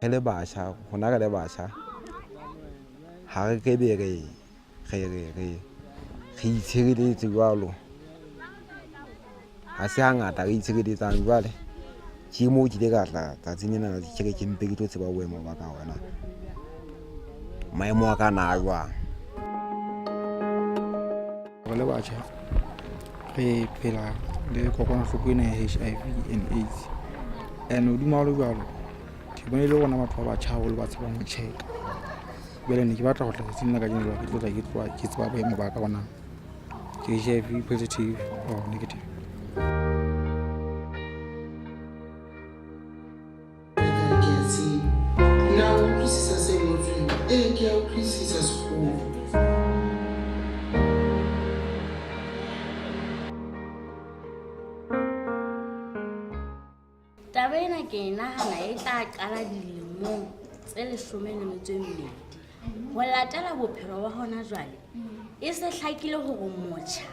Re le batjha, rona re le batjha, ha re ke be re itshireletse jwalo. Ha se hangata re itshireletsang jwale. Ke moo ke ile ka tla tsatsing lena ke re ke mpe ke tlo tseba boemo ba ka hore na maemo a ka na a jwang. Re le batjha re phela le kokwanahloko ena ya HIV and AIDS, and hodima ho le jwalo, ke bone le rona batho ba batjha haholo ba tshabang ho check-a. Jwale ne ke batla ho tla tsatsing la kajeno ke tlo tla ke tloha ke tseba boemo ba ka hore na ke HIV positive or negative. Ke a tseba. Na o utlwisisa se ngotsweng? Ee, ke a utlwisisa sekgowa. Taba ena ke e nahana e tla qala dilemong tse 12. Ho latela bophelo ba hona jwale, e se hlakile hore motjha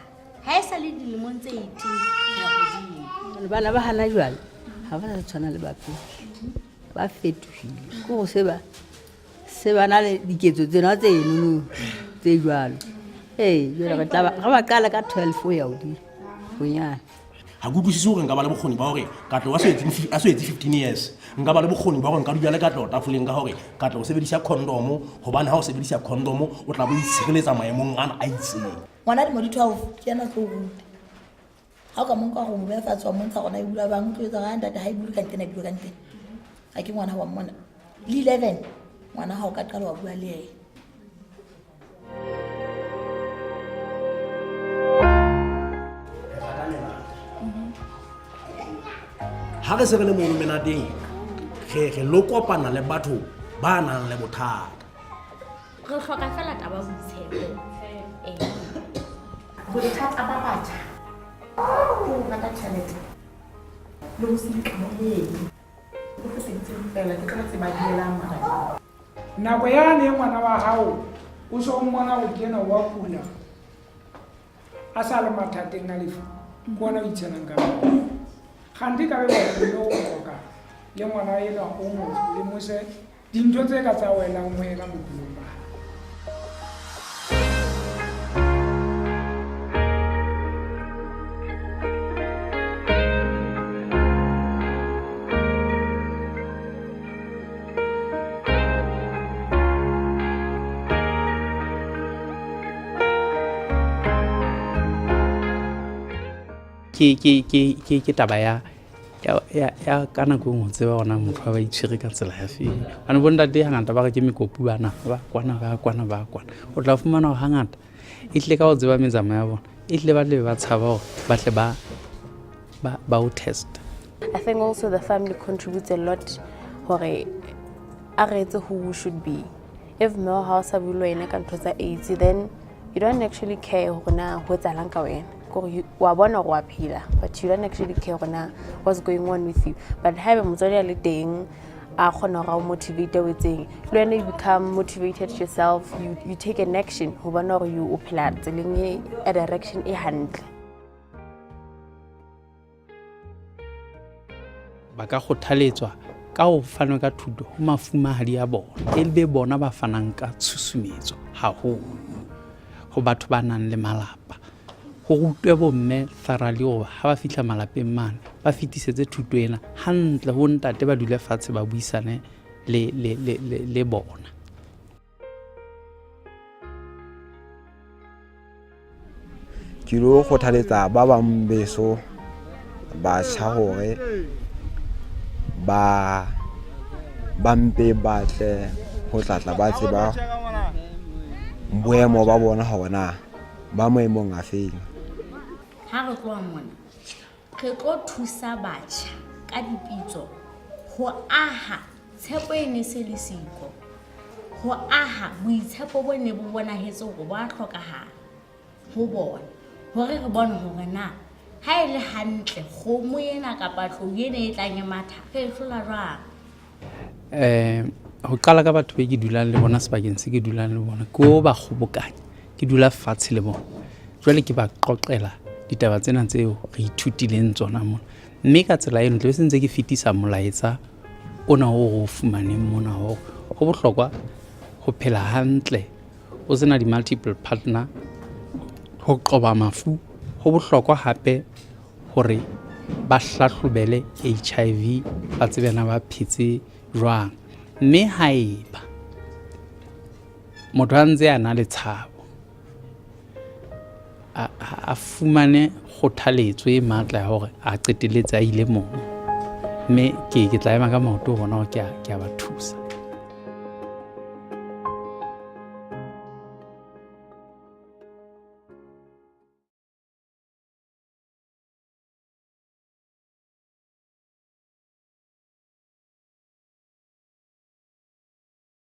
ha e sa le dilemong tse 18 ho ya hodimo. Bana ba hana jwale ha ba sa tshwana le ba pele, ba fetohile. Ke hore se ba na le diketso tsena tse enono tse jwalo. Ee, jwale re tla ba, re ba qala ka 12 ho ya hodimo bonyane. Ha ke utlwisise hore nka ba le bokgoni ba hore Katleho a so etse a so etse 15 years, nka ba le bokgoni ba hore nka dula le Katleho tafoleng ka hore Katleho o sebedisa condom, hobane ha o sebedisa condom o tla bo itshireletsa maemong ana a itseng. Ngwana dilemo di 12 ke yena a tlo o ruta. Ha o ka mo nka hore o mo beha fatshe wa mmontsha hore na e bula bang, o tlo etsa hore, ntate ha e bule ka ntena, e bule ka ntena. Ha ke ngwana wa mmona. Le 11 ngwana ha o ka qala wa bua le yena. Ha re se re le mono menateng, re lo kopana le batho ba nang le bothata. Re hloka fela taba ya boitshepo. Ee. Bothata ba batjha ke ho rata tjhelete le ho se ikamohele. Ho feteditse fela ke tsona tse ba dielang mara. Nako yane ngwana wa hao o so mmona ho kena wa kula a sa le mathateng a lefu, ke ona o itshelang ka yona. Kgante ka be wa kgone ho qoqa le ngwana enwa o mo lemose dintho tse ka tsa welang ho yena bophelong ba hae. Ke taba ya ka nako e nngwe tseba hore na motho wa ba itshwere ka tsela ya feng. Hobane bo ntate hangata ba re ke mekopu bana, ba kwana, ba kwana, ba kwana. O tla fumana hore hangata e tlile ka ho tseba metsamao ya bona, e tlile ba tle ba tshaba hore ba tle ba o test. I think also the family contributes a lot hore a re etse who we should be. If mme wa hao sa bue le wena ka ntho tsa AIDS, then you don't actually care hore na ho etsahalang ka wena. Kore wa bona hore wa phela, but you don't actually care hore na what's going on with you. But haeba motswadi a le teng, a kgona hore a o motivate o etseng, le wena you become motivated yourself, you take an action ho bona hore you o phela tseleng e, a direction e hantle. Ba ka kgothaletswa ka ho fanwe ka thuto ho mafumahadi a bona, e be bona ba fanang ka tshusumetso haholo ho batho ba nang le malapa. Ho rutwe bomme thoroughly hore ha ba fihla malapeng mane ba fetisetse thuto ena hantle ho ntate, ba dule fatshe ba buisane le bona. Ke lo kgothaletsa ba bang beso batjha hore ba mpe ba tle ho tla ba tseba boemo ba bona hore na ba maemong a feng. Ha re tloha mona, re tlo thusa batjha ka dipitso ho aha tshepo e ne se le siko, ho aha boitshepo bo ne bo bonahetse hore bo a hlokahala ho bona, hore re bone hore na ha e le hantle kgomo ena kapa tlou ena e tlang e matha re e hlola jwang. Ho qala ka batho be ke dulang le bona sebakeng se ke dulang le bona, ke o ba kgobokanya, ke dula fatshe le bona. Jwale ke ba qoqela ditaba tsena tseo re ithutileng tsona mona. Mme ka tsela eno tla be se ntse ke fetisa molaetsa ona o re o fumaneng mona hore ho bohlokwa ho phela hantle o sena di-multiple partner ho qoba mafu. Ho bohlokwa hape hore ba hlahlobele HIV ba tsebe na ba phetse jwang, mme haeba motho a ntse a na le tshabo a fumane kgothaletso e matla ya hore a qetelletse a ile mono, mme ke tla ema ka maoto ho bona hore ke a ba thusa.